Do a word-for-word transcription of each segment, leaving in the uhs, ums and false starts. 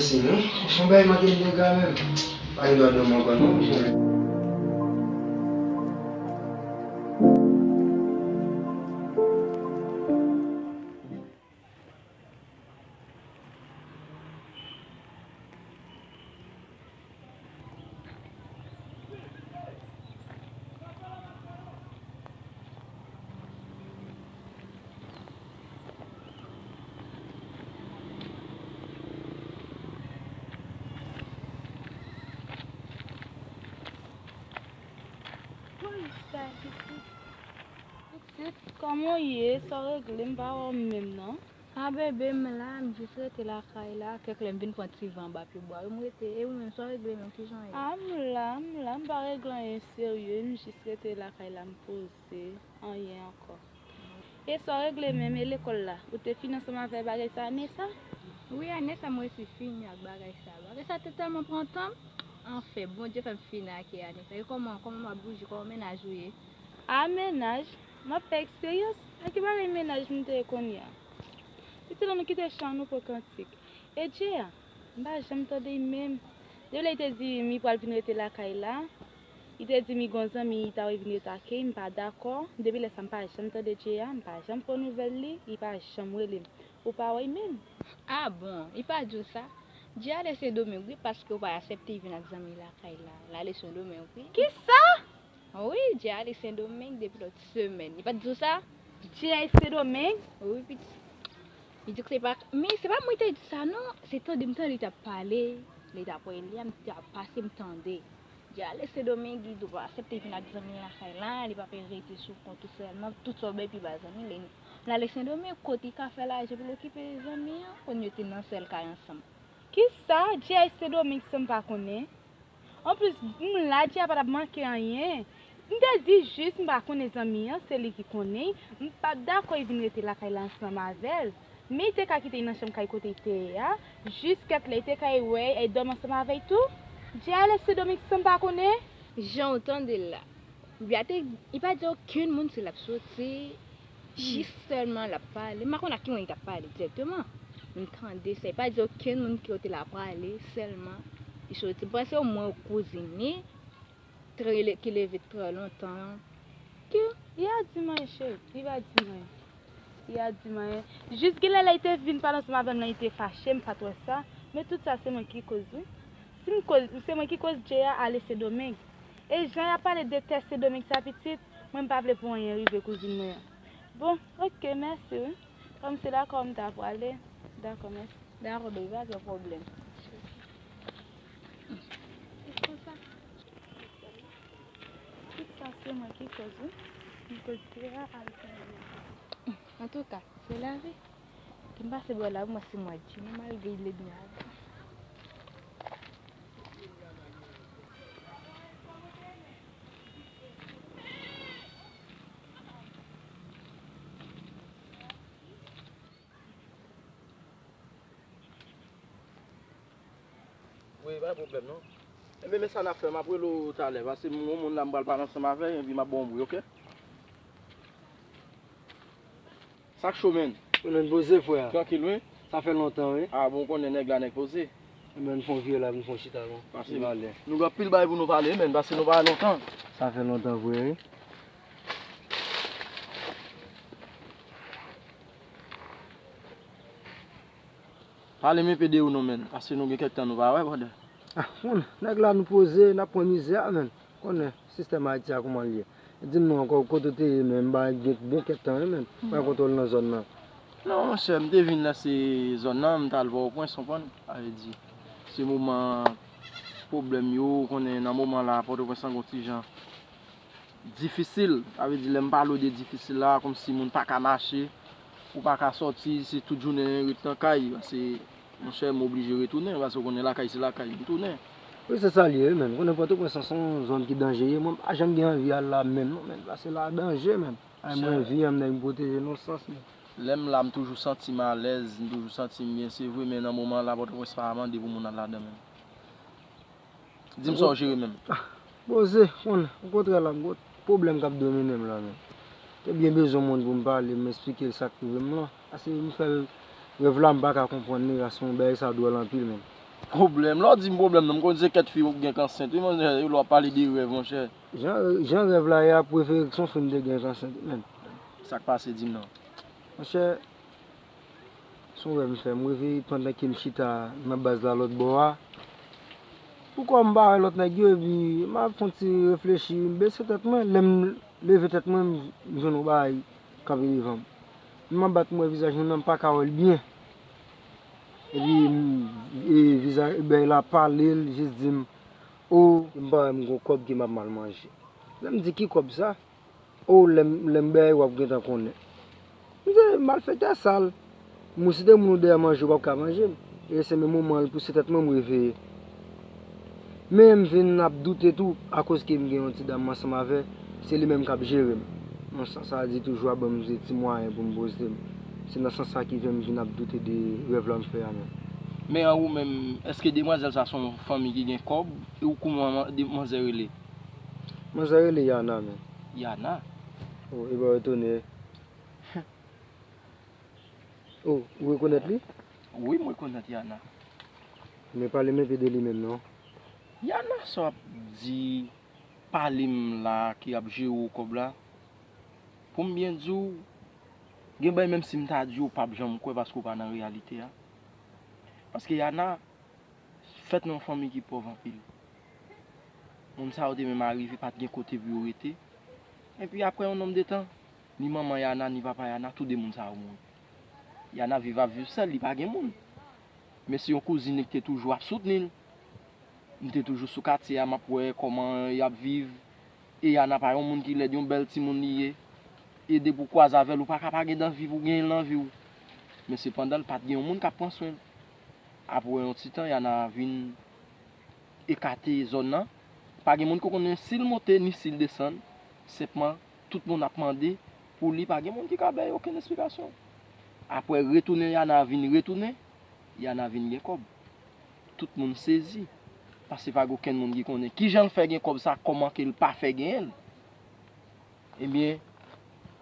Mèsi, non. Se yon bagay manke de gra menm. Pa gen dwa dòmi ankò, non. Pitit, kòman w ye? Sa w regle? M pa wè w menm non. A bebe, m la, m jis rete lakay la, kèk lè m vin pran ti van anba pye bwa yo, m rete. E ou menm, sa w regle menm, kijan w ye? A, m la, m la, m pa regle anyen serye, m jis rete lakay la, m poze, anyen ankò. E sa w regle menm, e lekòl la? Ou te fini ansanm avè bagay sa, Anessa? Wi, Anessa, m resi fini ak bagay sa. Bagay sa te tèlman pran tan m. Anfen, Bondye fè m fini ak Anessa. E kòman, kòman w ap bouje, kòman mennaj ou ye? A, mennaj? M ap fè eksperyans? Nan ki bagay mennaj m te ye kounye a? Pitit, ann nou kite chan, nou pran kantik. E Djeya, m pa janm tande l menm. Depi lè li te di m li pral vin rete lakay la, li te di m li gon zanmi li ta vle vin rete ak li, m pa dakò. Depi lè sa a, m pa janm tande Djeya, m pa janm pran nouvèl li, li pa janm rele m. Ou pa wè l menm? A bon, li pa di w sa? Djeya ale Sendomeng wi, paske w pa aksepte l vin ak zanmi l lakay la. L ale Sendomeng wi. Kisa? Wi, Djeya ale Sendomeng depi lòt semèn. Li pa t di w sa? Djeya ale Sendomeng? Wi, pitit. Li di k se pa, men se pa mwen ki te di sa non, se tande m tande li t ap pale, li t ap wè li, m t ap pase m tande. Djeya ale Sendomeng, li di w pa aksepte vin ak zanmi l lakay la, li pa pe rete sou kont ou sèlman, tout sa w bay pi ba zanmi l. L ale Sendomeng, kote li ka fè lajan pou l okipe zanmi an, kounye yo te nan sèl kay ansanm. Kisa? Djeya ale Sendomeng san m pa konnen? Anplis, m la, Djeya pa t ap manke anyen. M te di jis m pa konnen zanmi an, se li ki konnen. M pa t dakò li vin rete lakay la ansanm avè l. Men li te ka kite l nan chanm kay kote li te ye a. Jis kèk lè li te ka wè l, e dòmi ansanm avè l tou. Djeya ale Sendomeng san m pa konnen. Jan w tande l la. Djeya te, li pa di okenn moun si l ap soti. Jis sèlman l ap pale. M pa konn ak ki moun li t ap pale dirèkteman. Men m tande sa. Li pa di okenn moun ki kote l ap prale, sèlman li soti. M panse omwen yon kouzin li, trè le-, ki leve trè lontan. Ki? Li pa di m anyen, cheri. Li pa di m anyen. Li pa di m anyen. Jis genlè lè li te vin pale ansanm avè m lan, li te fache, m pa t wè sa. Men tout sa, se mwen ki koz, wi. Si m koz, se mwen ki koz Djeya ale Sendomeng. E jan y ap pale de tè Sendomeng sa pitit, mwen m pa vle pou anyen rive kouzin mwen an. Bon, oke, mèsi wi. Kòm se lakay w m ta prale, dakò, mèsi. Dakò, baby, pa gen pwoblèm. Kisa sa? Tout sa se mwen ki koz wi. M koz Djeya al Sendomeng. Antouka, se lavi. Ki m pase bò la pou mwen si mwen di, malgre l ennmi avè m. Wi, pa gen pwoblèm non. Ebyen, men sa n ap fè, m ap rele w talè, paske m gon moun la m pral pale ansanm avè l, epi m ap ba w yon bri, oke? Sa k cho, menn? Wi, menn, poze, frè. Trankil, wi. Sa fè lontan, wi. A, bon, w konnen nèg la, nèg poze. Ebyen, nou fè yon vire la, nou fè yon chita, non. Pase. Nou pale. Nou gen anpil bagay pou nou pale, menn, paske nou pa lontan. Sa fè lontan, vre, wi. Pale m enpe de ou non, menn, paske nou gen kèk tan nou pa wè, brother. Ah, moun, nèg la nou poze, n ap pran mizè a, menn. Konnen sistèm Ayiti a kòman l ye. Di m non ankò, kote w te ye, menn, m pa gen bon kèk tan, wi, menn. M pa konn w nan zòn nan. Non, monchè, m te vin nan se zòn nan, m t al Pòtoprens, w konprann? Sa vle di, se moman pwoblèm yo, ou konnen nan moman la, Pòtoprens lan gon ti jan difisil, sa vle di lè m pale w de difisil la, kòmsi moun pa ka mache, ou pa ka sòti, se tout jounen ret nan kay, paske, monchè, m oblije retounen, paske w konnen lakay se lakay, m tounen. Wi, se sa l ye, wi, menn. Konnen Pòtoprens lan se yon zòn ki danje, mwen m pa janm gen anvi al la menm, non, menn, paske la danje, menn. Ay, mwen, vi an m, nèg m pwoteje nan sans, menn. Lè m la, m toujou santi m alèz, m toujou santi m byen, se vre, men nan moman la, Pòtoprens pa mande pou moun al ladan, menn. Di m sa w jere menm. Ah, poze, konn, okontrè la, m gon pwoblèm k ap domine m la, menn. Te byen bezwen moun pou m pale, m eksplike l sa k rive m lan. Paske m fè rèv la, m pa ka konprann li, paske yon bagay sa dwòl anpil, menn. Pwoblèm? Lè w di m pwoblèm nan, m konn se kèk fi w gen k ansent wi, manzè, lè w ap pale de rèv, monchè. Jan, jan rèv la ye a, prefere ke se yon fi m te gen k ansent wi, menm. Sa k pase, di m non. Monchè, se yon rèv m fè, m reve pandan ke m chita nan baz la lòt bò a. Poukò m pa wè lòt nèg yo, epi m ap fè yon ti reflechi, m bese tèt mwen, lè m leve tèt mwen, m jwenn yon bagay kanpe devan m. M ap bat, m wè vizaj moun nan, m pa ka wè l byen. Epi, m, e, vizaj, bagay la pale, l jis di m, o, m pa wè m gon kòb ke m ap mal manje. Lè m di, ki kòb sa? O, lè m, lè m bay, w ap gentan konnen. M di, malfektè sal. M, si te moun ou dèyè manje, w p ap ka manje m. E se menm moman an, l pouse tèt mwen, m reveye. Men m vin ap doute tou, akoz ke m gen yon ti dam ansanm avè, se li menm k ap jere m. Nan sans sa, di toujou ap ban m ti mwayen pou m poze m. Se nan sans sa ki fè m vin ap doute de rèv la m fè a menm. Men an ou menm, èske demwazèl sa se yon fanmi ki gen kòb? E ou kouman demwazèl rele? Manzè rele Yana, men. Yana? O, e ba w etone. O, ou rekonèt li? Wi, m rekonèt Yana. Men pale m enpe de li menm, non. Yana, sa w ap di, pale m la, ki ap jere w kòb la? Pou m byen di w, gen bagay menm si m ta di w, w p ap janm kwè paske w pa nan reyalite a. Paske Yana, fèt nan yon fanmi ki pòv anpil. Moun sa yo te menm arive, pa t gen kote pou yo rete. Epi apre yon nonm de tan, ni manman Yana, ni papa Yana, tou de moun sa yo mouri. Yana viv ap viv sèl, li pa gen moun. Men se yon kouzin li ki te toujou ap soutni l. M te toujou sou katye a, m ap wè kòman y ap viv. E Yana pa yon moun ki lèd, yon bèl timoun li ye. E depi w kwaze avè l, ou pa ka pa gen dan viv ou, gen l nan vi w. Men sepandan, l pa t gen yon moun k ap pran swen l. Apre yon ti tan, Yana vin ekate zòn nan. Pa gen moun ki konnen si l monte ni si l desann. Senpman, tout moun ap mande pou li, pa gen moun ki ka bay okenn esplikasyon. Apre retounen Yana vin retounen, Yana vin gen kòb. Tout moun sezi, paske pa gen okenn moun ki konnen kijan l fè gen kòb sa, kòman ke l pa fè genyen l. Ebyen,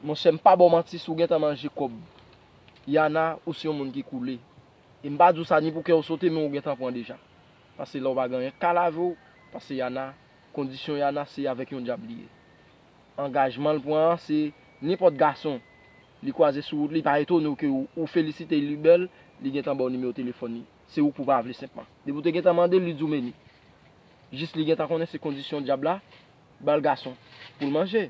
monchè, m pa ba w manti, si w gentan manje kòb Yana, ou se yon moun ki koule. E m pa di w sa ni pou kè w sote, men ou gentan pran deja. Paske la w pa gen anyen k ka lave w, paske Yana, kondisyon Yana, se avèk yon dyab li ye. Angajman l pran an, se nenpòt gason li kwaze sou wout li, pa etone w ke ou, ou felisite l, li bèl, li gentan ba w nimewo telefòn li. Se ou k pou pa vle senpman. Depi w te gentan mande l, li di w men li. Jis li gentan konnen se kondisyon dyab la, ba l gason pou l manje.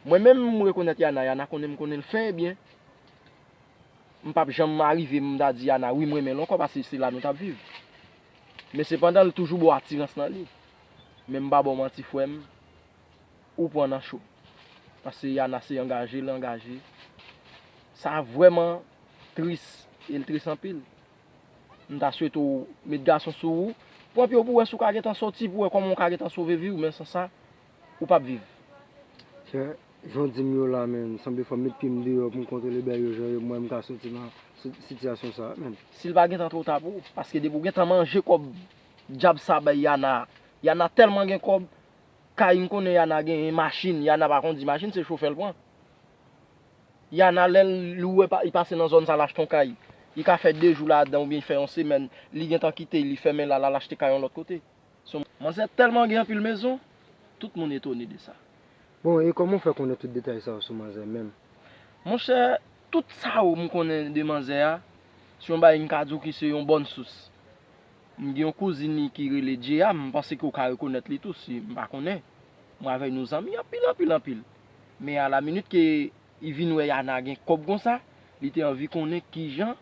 Mwen menm, m rekonèt Yana, Yana konnen m konnen l fen e byen. M p ap janm arive m ta di Yana, wi, m renmen l ankò, paske se la nou t ap viv. Men sepandan, l toujou ba w atirans nan li. Men m pa ba w manti, frè m, ou pran nan cho. Paske Yana se angaje l angaje. Sa vrèman tris, e l tris anpil. M ta swete w met gason sou ou. Pran pye w pou w wè si w ka gentan soti, pou w wè kòman w ka gentan sove vi w, men san sa, ou p ap viv. Chè, jan w di m yo la, men, sanble fò m met pye m deyò pou m kontwole bagay yo jan yo, mwen m ka soti nan si-, sitiyasyon sa a, men. Si l pa gentan twò ta pou ou, paske depi w gentan manje kòb dyab sa bay Yana, Yana tèlman gen kòb, kay m konnen Yana genyen, machin, Yana pa kondi machin, se chofè l pran. Yana, lè l wè pa, li pase nan zòn sa, l achte yon kay. Li ka fè de jou ladan oubyen fè yon semèn, li gentan kite, li fèmen la, l al achte kay yon lòt kote. Se yon manzè tèlman gen anpil mezon, tout moun etone de sa. Bon, e kòman w fè konnen tout detay sa yo sou manzè menm? Monchè, tout sa yo m konnen de manzè a, se yon bagay m ka di w ki se yon bòn sous. M gen yon kouzin li ki rele Djeya, m panse ke w ka rekonèt li tou, si m pa konnen. Mwen avè l nou zanmi anpil, anpil, anpil. Men a la minit ke li vin wè Yana gen kòb konsa, li te anvi konnen kijan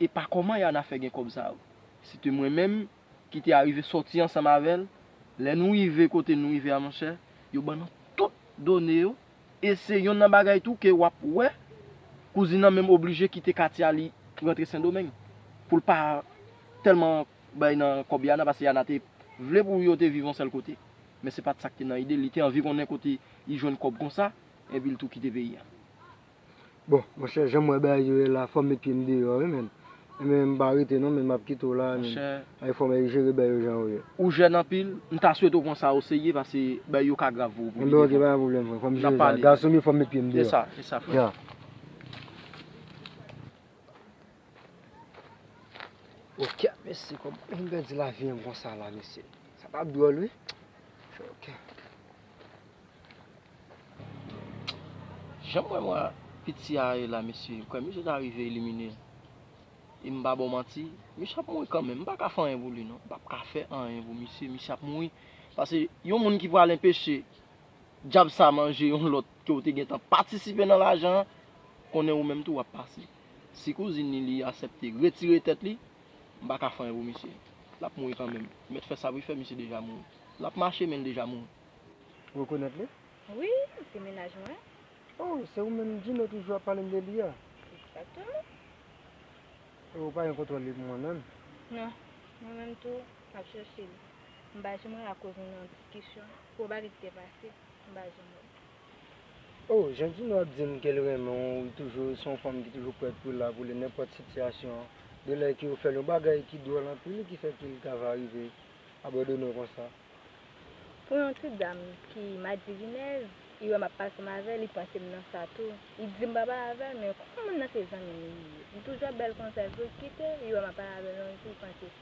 e pa kòman Yana fè gen kòb sa yo. Se te mwen menm ki te arive sòti ansanm avè l. Lè nou rive kote nou rive a, monchè, yo ban nou tout done yo. E se yonn nan bagay tou ke w ap wè, kouzin nan menm oblije kite katye a, li rantre Sendomeng. Pou l pa tèlman bay nan kòb Yana, paske Yana te vle pou yo te viv yon sèl kote. Men se pa t sa k te nan ide l. Li te anvi konnen kote li jwenn kòb konsa, epi l tou kite peyi a. Bon, monchè, jan m wè bagay yo ye la, fò m met pye m deyò, wi, men. Men m pa rete non, men m ap kite w la, men. Monchè. Ay, fò m al jere bagay yo jan yo ye. Ou jèn anpil, m ta swete w pran sa oserye, paske bagay yo ka grav pou ou, pou ou. Enben, oke, pa gen pwoblèm, frè. Fò m jere sa. N ap pale. Gason m ye, fò m met pye m deyò. Se sa, se sa, frè. Ya. Ok. Mesye, kòman m pèdi lavi m konsa la, mesye? Sa t ap dwòl, wi. Ok. Jan m wè mwen piti a ye la, mesye, m kwè misye ta rive elimine. E m pa ba w manti, misye ap mouri kanmenm. M pa ka fè anyen pou li, non. M p ap ka fè anyen pou misye. Misye ap mouri. Paske yon moun ki pral enpeche dyab sa manje yon lòt ke w te gentan patisipe nan lajan an, konnen ou menm tou w ap pase. Si kouzin li, li aksepte retire tèt li, m pa ka fè anyen pou misye. L ap mouri kanmenm. Mèt fè sa pou l fè, misye deja mouri. L ap mache, men l deja mouri. Ou rekonèt li? Wi, se mennaj mwen. Oh, se ou menm Djino toujou ap pale m de li a? Egzakteman. E ou pa gen kontwòl li pou mwen menm? Non, mwen menm tou, m ap chèche li. M pa janm wè l akoz nou nan diskisyon. Pou bagay ki te pase, m pa janm wè l. Oh, jan Djino ap di m ke l renmen w, li toujou se yon fanm ki toujou prèt pou la pou li nenpòt sitiyasyon. De lè ke ou fè l yon bagay ki dwòl anpil, ki fè ke l ta va rive abandone w konsa. Pou yon ti dam ki madivinèz, li wè m ap pase ansanm avè l, li panse m nan sa tou. Li di m pa pale avè l, men kòm moun nan se zanmi m li ye, li toujou ap bèl konsa, epi l kite, li wè m ap pale avè l yon jou, li panse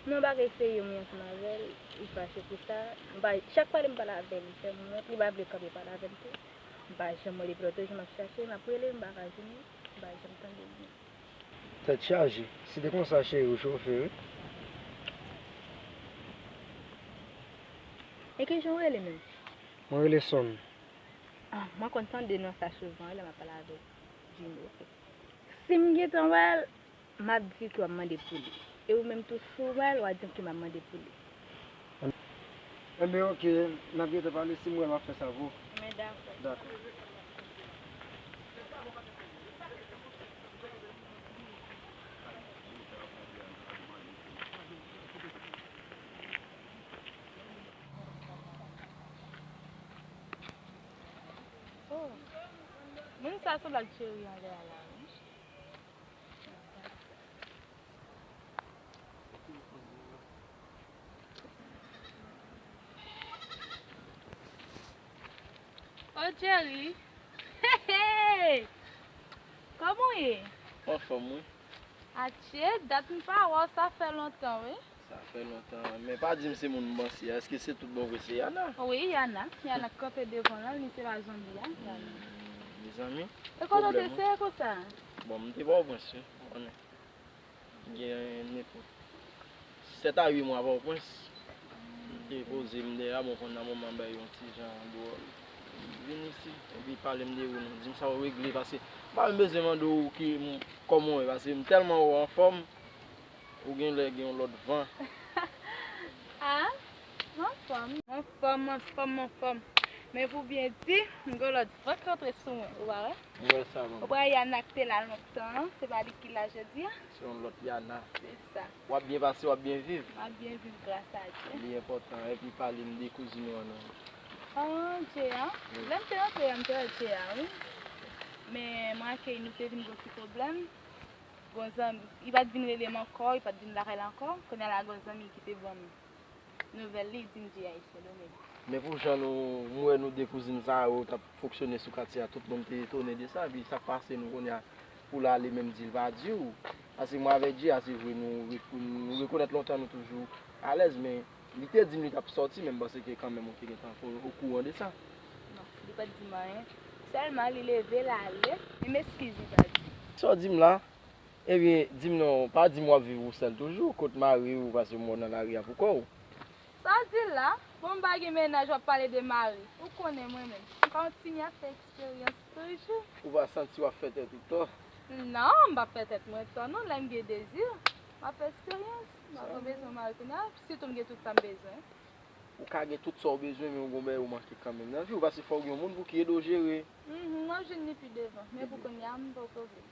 m nan bagay serye, m ansanm avè l, li fache pou sa. M pa, chak pale m pale avè l, li fè m wont, li pa vle kanpe pale avè m tou. M pa janm wè l, epi lòt jou m ap chache, m ap rele, m pa ka jwenn li, m pa janm tande li. Tèt chaje. Si te konsa, cheri, ou chofe, wi. E kijan w rele menm? Mwen rele Son. Ah, mwen konn tande non sa souvan, wi, lè m ap pale avèk Djino. Si m gentan wè l, m ap di ke w ap mande pou li. E ou menm tou, si w wè l, w a di m ke m ap mande pou li. Enben, oke, n ap gentan pale, si m wè l, m ap fè sa pou ou. Men dakò. Dakò. Oh. Moun sa sanble ak Jerry anlè a la, wi. Oh, Jerry. Hey, hey! Kòman w ye? Anfòm, wi. Atye, dat m pa wè w, sa fè lontan, wi. Sa fè lontan, men pa di m se moun m panse a. Èske se tout bon vre se Yana? Wi, Yana. Yana k kanpe devan l lan, li se pa zonbi a, Yana. Hmm, mezanmi. E kote w te, pwoblèm, wi, se konsa? Bon, m te Pòtoprens, wi, ou konnen. Gen nenpòt sèt a uit mwa Pòtoprens. M te poze m dèyè a, bon, konnya manman m bay yon ti jan dwòl. Vin isi, epi pale m de ou non. Di m sa w regle, paske m pa menm bezwen mande w ki, kòman w ye, paske m tèlman wè w anfòm. Ou genlè gen yon lòt van. Ah, m anfòm. M anfòm, m anfòm, m anfòm. Men pou byen di, m gen yon lòt van k rantre sou mwen, ou pa wè? M wè sa, manman. Ou pa wè Yana k te la lontan an, se pa li ki la jodi a? Se yon lòt Yana. Se sa. W ap byen pase, w ap byen viv. M ap byen viv gras a Dye. Li enpòtan, epi pale m de kouzin ou an non. An, Dje a? Wi. Lè m te rantre a, m te wè Dje a, wi. Men m remarke nou te vin gon ti pwoblèm. Gon zanmi, li pa t vin rele m ankò, li pa t vin lakay la ankò. Kounye a la, gon zanmi ki te ban m nouvèl li, li di m Dje a ye Sendomeng. Men pou jan nou, m wè nou de kouzin sa yo t ap fonksyone sou katye a, tout moun te etone de sa, epi sa k pase nou kounye a, pou l ale menm di l pa di w. Paske mwen avèk Dje a, se vre, nou re-, nou rekonèt lontan nou toujou alèz, men li te di m li t ap sòti, men m panse ke kanmenm ou te gentan okouran de sa. Non, li pa t di m anyen. Sèlman, li leve, l ale, e m eskiz li pa di. Sa w di m la? Ebyen, di m non, pa di m w ap viv ou sèl toujou, kot mari w, paske m wè w nan lari a pou kò w. Sa w di la? Bon, m pa gen mennaj, w ap pale de mari. Ou konnen mwen menm, m kontinye ap fè eksperyans toujou. Ou pa santi w ap fè tèt ou tò? Non, m p ap fè tèt mwen tò non, lè m gen dezi, m ap fè eksperyans. M pa bezwen mari kounye a, sitou m gen tout sa m bezwen. Ou ka gen tout sa w bezwen, men ou gon bagay ou manke kanmenm nan vi w, paske fò w gen yon moun pou ki ede w jere. Mhm, m ap jwenn li pi devan, men pou kounye a, m poko vle.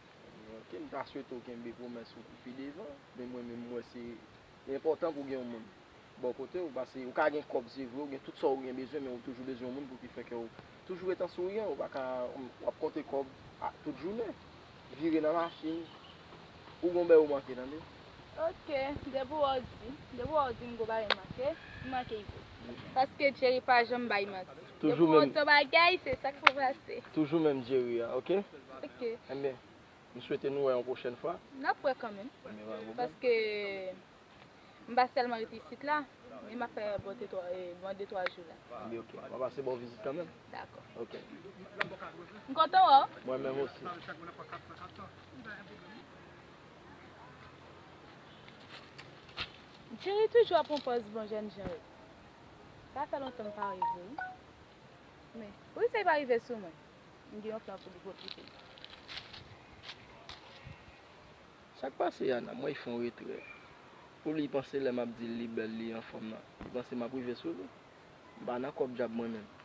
Ok, m ta swete w kenbe pwomès ou pou pi devan, men mwen menm, m wè se enpòtan pou w gen yon moun bò kote w, paske ou ka gen kòb, se vre, ou gen tout sa w gen bezwen, men ou toujou bezwen yon moun pou ki fè kè w toujou ret an souriyan, ou pa ka, w ap konte kòb a tout jounen, vire nan machin, ou gon bagay ou manke, tande. Ok, depi w di, depi w di m gon bagay m manke, m manke vre. Paske Jerry pa janm bay manti. Depi w di yon bagay, se sa k pou pase. Toujou menm Jerry a, ok? Ok. Enben, m swete nou wè yon pwochèn fwa. N ap wè kanmenm. Enben, pa gen pwoblèm. Paske M pa sèlman rete isit la, men m ap fè bon de twa, eh, bon de twa jou la. Anben, ok. M ap pase ba w vizit kanmenm. Dakò. Ok. M kontan wè w. Mwen menm osi. Jerry toujou ap pran pòz bon jèn jan yo. Sa fè lontan m pa rive wi. Men, poukisa li pa rive sou mwen? M gen yon plan pou li pwofite. Sa k pase Yana? M wè l fè yon retrè. Pou li, li panse lè m ap di l li bèl, li anfòm nan, li panse m ap rive sou li. M pa nan kòb djab mwen menm.